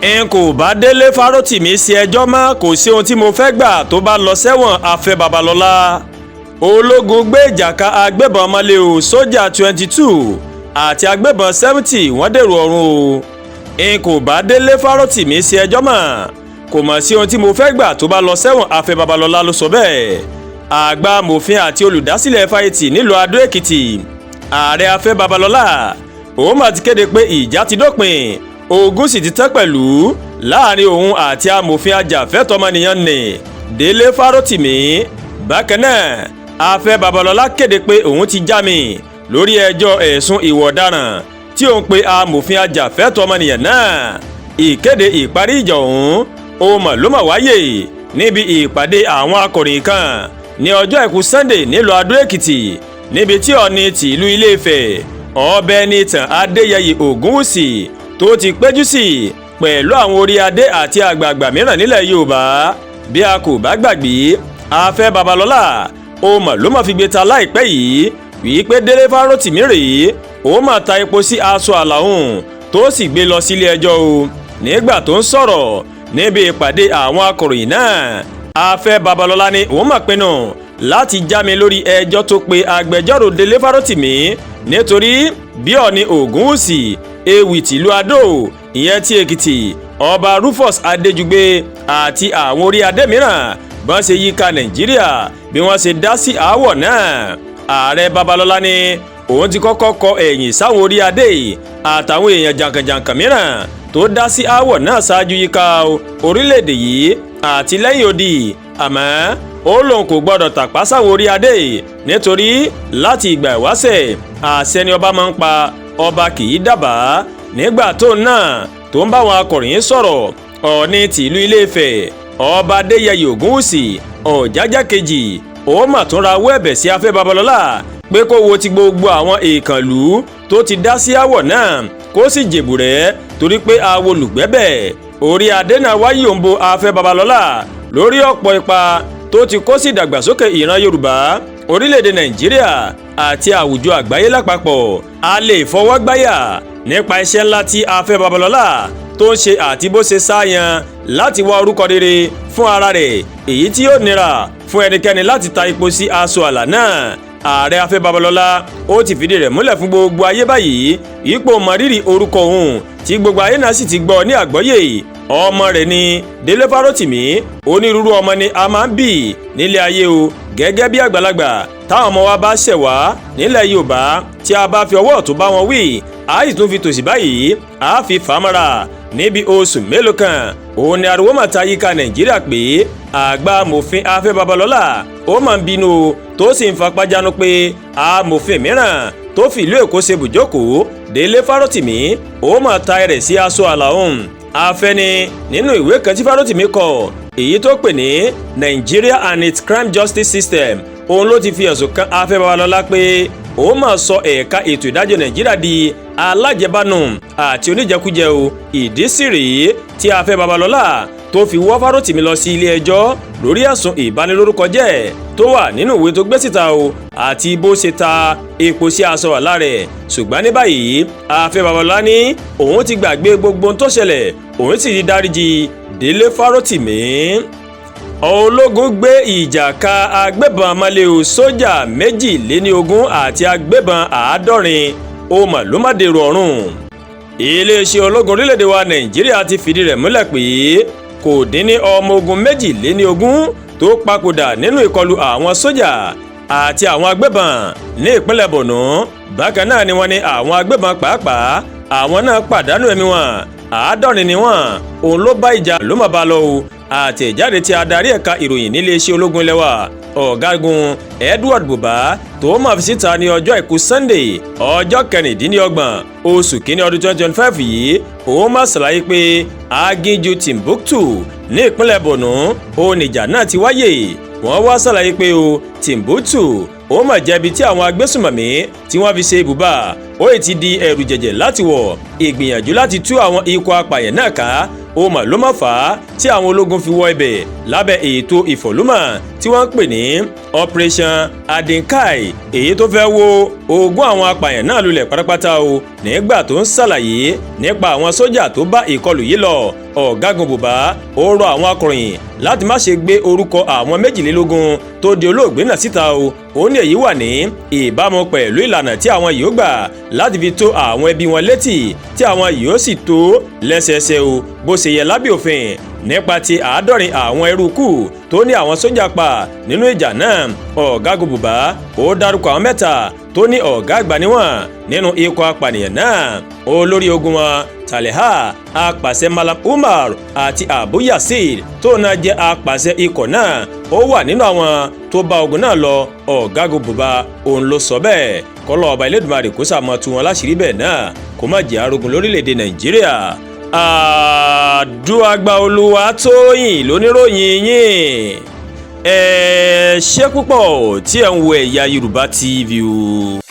N kò bá Délé Fárótìmí ṣe ẹjọ́ mọ́, kò sí ohun tí mo fẹ́ gbà tó bá lọ sẹ́wọ̀n. Afẹ́ Babalọ́lá. Ológun gbé ìjà ka agbébọn mọ́lẹ̀ o, sójà 22 àti agbébọn 70 wọ́n dèrò ọ̀run o. N kò bá Délé Fárótìmí ṣe ẹjọ́ mọ́, kò mọ̀ sí ohun tí mo fẹ́ gbà tó bá lọ sẹ́wọ̀n. Afẹ́ Babalọ́lá ló sọ bẹ́ẹ̀. Àgbà mòfin àti olùdásílẹ̀ fáyẹtì nílùú Adó Èkìtì, Ààrẹ Afẹ́ Babalọ́lá, òun mà ti kéde pé ìjà ti dópin, ogun sì ti tán pẹ̀lú láàrin òun àti amòfin ajàfẹ́tọ̀ọ́mọnìyàn ní Délé Fárótìmí. Bákan náà, Afẹ́ Babalọ́lá kéde pé òun ti já mi lórí ẹjọ́ ẹ̀sùn ìwà ọ̀daràn tí òun pe amòfin ajàfẹ́tọ̀ọ́mọnìyàn náà. Ìkéde ìparí ìjà ọ̀hún ó mọ̀ ló mọ̀ wáyé níbi ìpàdé àwọn akọ̀ròyìn kan ní ọjọ́ Àìkú Sunday nílùú Adó Èkìtì, níbi tí Ọọ̀ni tìlú Ilé-Ifẹ̀, Ọba Ẹnìtàn Adéyẹyè Ògúnwùsì, tó ti péjú sí pẹ̀lú àwọn orí adé àti àgbààgbà mìíràn nílẹ̀ Yorùbá. Bí a kò bá gbàgbé, Afẹ́ Babalọ́lá ó mọ̀ ló mọ̀ fi gbé ta láìpẹ́ yìí wípé Délé Fárótìmí rèé ó mà ta epo sí aṣọ àlà òun, tó sì gbé lọ sílé ẹjọ́ o. Nígbà tó ń sọ̀rọ̀ níbi ìpàdé àwọn akọ̀ròyìn náà, Afẹ́ Babalọ́lá ní òun mà pinnu láti já mi lórí ẹjọ́ tó pe agbẹjọ́rò Délé Fárótìmí, nítorí bí Ọọ̀ni Ògúnwùsì, Ewì tìlú Adó, ìyẹn ti Èkìtì, Ọba Rufus Adéjúgbé àti àwọn orí adé mìíràn bọ́n ṣe yíká Nàìjíríà, bí wọ́n ṣe dá sí aáwọ̀ náà. Ààrẹ Babalọ́lá ní òun ti kọ́kọ́ kọ ẹ̀yìn sáwọn orí adé àtàwọn èèyàn jàǹkànjàǹkàn mìíràn tó dá sí aáwọ̀ náà ṣáájú yíká orílẹ̀-èdè yìí àti lẹ́yìn odi, àmọ́ ó lóun kò gbọ́dọ̀ tàpá sáwọn orí adé, nítorí láti ìgbà ìwáṣẹ̀, àṣẹ ni ọba máa ń pa, ọba kì í dábàá. Nígbà tó náà tó ń bá àwọn akọ̀ròyìn sọ̀rọ̀, Ọọ̀ni tìlú Ilé-Ifẹ̀, Ọba Adéyẹyè Ògúnwùsì Ọ̀jájá kejì, ó mà tún rawọ́ ẹ̀bẹ̀ sí Afẹ́ Babalọ́lá pé kó wo ti gbogbo àwọn ìkànlú tó ti dá sí àwọ̀ náà, kó sì jèbùrẹ́, torí pé awo lùgbẹ́bẹ̀. Orí adé náà wáyé òǹbo Afẹ́ Babalọ́lá lórí ọ̀pọ̀ ipa tó ti kó sí ìdàgbàsókè ìran Yorùbá, orílẹ̀-èdè Nàìjíríà àti àwùjọ àgbáyé lápapọ̀. A lè fọwọ́ gbáyà nípa iṣẹ́ ńlá tí Afẹ́ Babalọ́lá tó ń ṣe àti bó ṣe sáyan láti wá orúkọ rere fún ara rẹ̀, èyí tí yóò nira fún ẹnikẹ́ni láti ta ipò sí aṣọ àlà náà. Ààrẹ Afẹ́ Babalọ́lá ó ti fìdí rẹ̀ múlẹ̀ fún gbogbo ayé báyìí ipò mọrírì orúkọ òun tí gbogbo ayé náà sì ti gbọ́ ní àgbọ́yé. Ọmọ rẹ̀ ni Délé Fárótìmí. Onírúurú ọmọ ni a máa ń bì nílé ayé o. Gẹ́gẹ́ bí àgbàlagbà, táwọn ọmọ wa bá ṣẹ̀ wá nílẹ̀ Yorùbá, tí a bá fi ọwọ́ ọ̀tún bá wọn wí, a sì tún fi tòsì báyìí a fi fà á mọ́ra. Níbi oṣù mélòó kan òun ni ariwo mà ta yíká Nàìjíríà pé àgbà amòfin Afẹ́ Babalọ́lá ó máa ń bínú, tó sì ń fapá jánu pé amòfin mìíràn tó fi ìlú Èkó ṣe bùjókòó, Délé Fárótìmí, ó máa ta ẹrẹ̀ sí aṣọ àlà òun. Afẹ́ni nínú ìwé kan tí Fárótìmí kọ, èyí tó pè ní Nigeria and its Crime Justice System, òun ló ti fi ẹ̀sùn kan Afẹ́ Babalọ́lá pé ó máa sọ ẹ̀ka ètò ìdájọ́ Nàìjíríà di alájẹbánu àti oníjẹkújẹ o. Ìdí sì rèé tí Afẹ́ Babalọ́lá tó fi wọ́ Fárótìmí lọ sí ilé ẹjọ́ lórí ẹ̀sùn ìbanilórúkọjẹ́ tó wà nínú ìwé tó gbé síta o, àti bó ṣe ta epo sí aṣọ àlá rẹ̀. Ṣùgbọ́n ní báyìí, Afẹ́ Babalọ́lá ní òun ti gbàgbé gbogbo ohun tó ṣẹlẹ̀, òun sì ti dáríjì Délé Fárótìmí. Ológun gbé ìjà ka agbébọn mọ́lẹ̀, sójà 22 àti agbébọn 70 ó mà ló má dèrò ọ̀run. Iléeṣẹ́ ológun orílẹ̀-èdè wa Nàìjíríà ti fìdí rẹ̀ múlẹ̀ pé kò dín ní ọmọ ogun 22 tó papòdà nínú ìkọlù àwọn sójà àti àwọn agbébọn ní ìpínlẹ̀ Borno. Bákan náà ni wọ́n ní àwọn agbébọn pàápàá, àwọn náà pàdánù ẹ̀mí wọn, 70 ni wọ́n. Òun ló bá ìjà ló mà bá lọ o. Àtẹ̀jáde tí adarí ẹ̀ka ìròyìn níléeṣẹ́ ológun ilẹ̀ wa, Ọ̀gágun Edward Buba, tó máa fi síta ní ọjọ́ Àìkú Sunday, ọjọ́ 26 oṣù kínní ọdún 2025 yìí, òun máa ṣàlàyé pé aginjù Timbuktu ní ìpínlẹ̀ Borno òun ìjà náà ti wáyé. Wọ́n wá ṣàlàyé pé o Timbuktu ó mà jẹ́ ibi tí àwọn agbésùnmọ̀mí tí wọ́n fi ṣe ibùba, ó ti di ẹ̀rù jẹ̀jẹ̀ láti wọ̀. Ìgbìyànjú láti tú àwọn ikọ̀ apààyàn náà ká ó mà ló má fà á tí àwọn ológun fi wọ ibẹ̀ lábẹ́ ètò ìfọ̀lúmọ̀ tí wọ́n ń pè ní Operation Hadin Kai, èyí tó fẹ́ wo ogún àwọn apààyàn náà lulẹ̀ pátápátá o. Nígbà tó ń ṣàlàyé nípa àwọn sójà tó bá ìkọlù yìí lọ, Ọ̀gágun Bùbá ó rọ àwọn akọ̀ròyìn láti má ṣe gbé orúkọ àwọn 22 tó di olóògbé náà síta o. Ó ní èyí wà ní ìbámu pẹ̀lú ìlànà tí àwọn yóò gbà láti fi tó àwọn ẹbí wọn létí, tí àwọn yóò sì tó lẹ́sẹẹsẹ o, bó ṣe yẹ lábẹ́ òfin. Nípa ti 70 àwọn eruku tó ní àwọn sójà pa nínú ìjà náà, Ọ̀gágun Bùbá ó dárúkọ àwọn mẹ́ta tó ní ọ̀gá àgbà níwọ̀n nínú ikọ̀ apànìyàn náà: olórí ogun wọn Taliha, apàṣẹ Malam Umar àti Abu Yasir tó náà jẹ́ apàṣẹ ikọ̀ náà, ó wà nínú àwọn tó bá ogun náà lọ. Ọ̀gágun Bùbá òun ló sọ bẹ́ẹ̀. Kọ́lọ́ ọba Elédùmarè kó sàmọ́ tú wọn láṣìírí bẹ́ẹ̀ náà, kó má jẹ́ arógun lórílẹ̀‐èdè Nàìjíríà. Àdúràgbà Olúwatóyìn lóníròyìn yín. Ẹ ṣé púpọ̀ tí ẹ̀ ń wo Ẹ̀yà Yorùbá TV o.